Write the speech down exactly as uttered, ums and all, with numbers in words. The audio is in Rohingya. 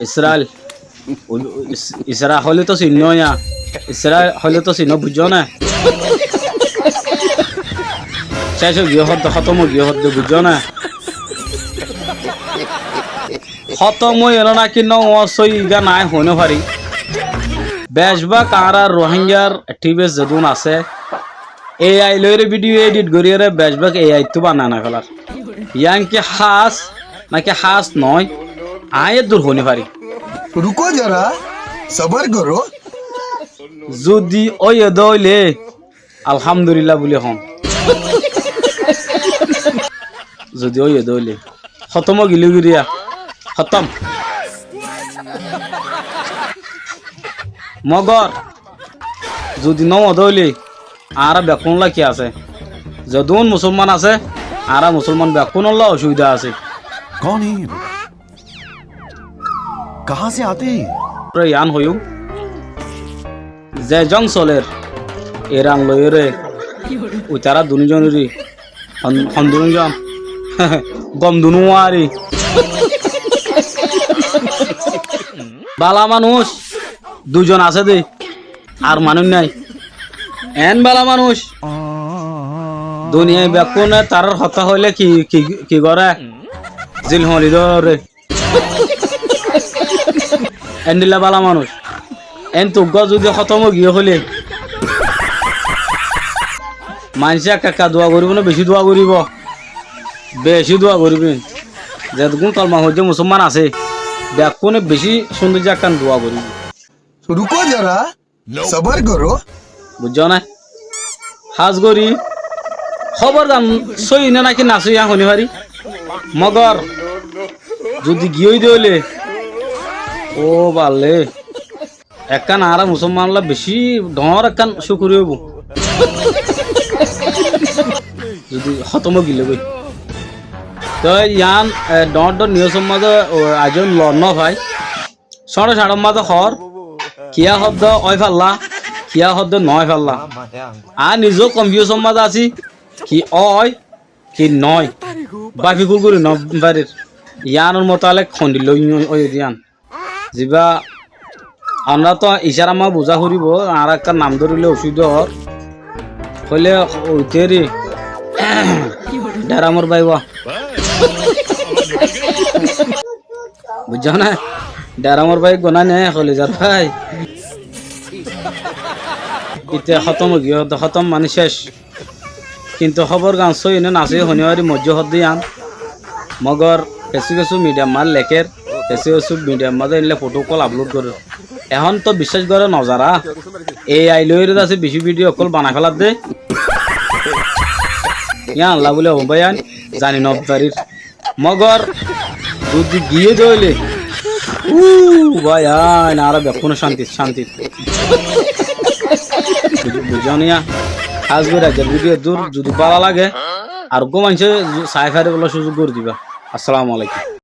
Israel. Is-, Isra hoilé to sinno ya. Isra hoilé to sinno, buijjó né? Céc ói giyé hoddé, hótom ói giyé hoddé, buijjó né? Hótom óiye né náki no óiye, sóiyi gán aññí hoi no fari. Becbák añára Ruáingar activist zedún asé, A I loiyóre video edit goríyore becbák A I ttú banai anai félar. Yián ki háas náki háas noó, aññí eddur hoi no fari. Ruko zara, sabar koro. Zudi óiye dé óile, Alhamdulillah buli hoón. Zudi óiye dé óile. Hótom ói gilé giriya. Hótom. Mogor, zudi no óiye dé óile, añára bekkúnolla ki asé? Zedún musolman asé, añára musolman bekkúnolla ocubida asé. Koón é? Kahan se aate hain? Re yián hoiyúm, ze zong soler, Iran loiyóre, uitará dunúzonóri, hon, hon dunúzon, gom dunúwari. Bála manúic duizon asé dé, ar manúic nái. Eén bála manúic. Duniyai bekkúne tarár hotá hoilé ki, ki, ki goré? Zil hoóñri dóre. Endilla bála manúic. Eén tuggúa zudi hótom ói giyé hoilé, maincé ekka ekka dua goríbo né, bicí dua goríbo? Bicí dua goríbo. Zedukkún kolma foijjé musolman asé, bekkúne bicí cúndor zakkán dua goríbo. Ruko zara, sabar koro. Buijjó né? Hás gorí hóbor gán sóiyi né náki nasóiyi aññí hoi no fari. Mogor zudi giyói dé óile, ó balle, ekkán añára musolmanolla bicí dhoóñr ekkán cúkuri óibo. Zudi hótom ói gilé goi. Toi yián, e, dhoóñr dhoóñr niyusor mazé, o, aijjó loot no fai. Cóñço cóñçor mazé hoór, kiyá hoddé ói falla, kiyá hoddé noói falla. Aññí nizó konfiyusor mazé así, ki ói, ki noói, báfi kúl gorí no farir. Yiánor motalek hondilla óiye dé yián. Zibá, añára tó icára mazé buzá foribó, añára ekkán nam dórile ocubida ór. Hoilé oitéri, Dheramor bái wá. Buijjó né? Dheramor bái eggúa né, holizar bái. Íte hótom ói giyé, hótom mani céc. Kintu hóbor gán sóiyi né nasóiyi hoi no fari, moijjé hoddé yián. Mogor kessú kessú midiyar mazé lekér, kessú kessú midiyar mazé endilla fothó ókkol aplod gorér. Ehón tó biccác goré no zará. A I loiyóre dé asé bicí vidiyo ókkol banai félar dé. Yián Allah bóli hoó bái, yián zani no farir. Mogor zudi giyé dé óile, uu, bái, añára bekkúne cántit, cántit. Buijjó, buijjó niya? Hás gorí aijjar vidiyo eddúr, zudi bála lage, ar uggúa maincé sai fare bóla cúzuk gorí diba. Assalamu alaikum.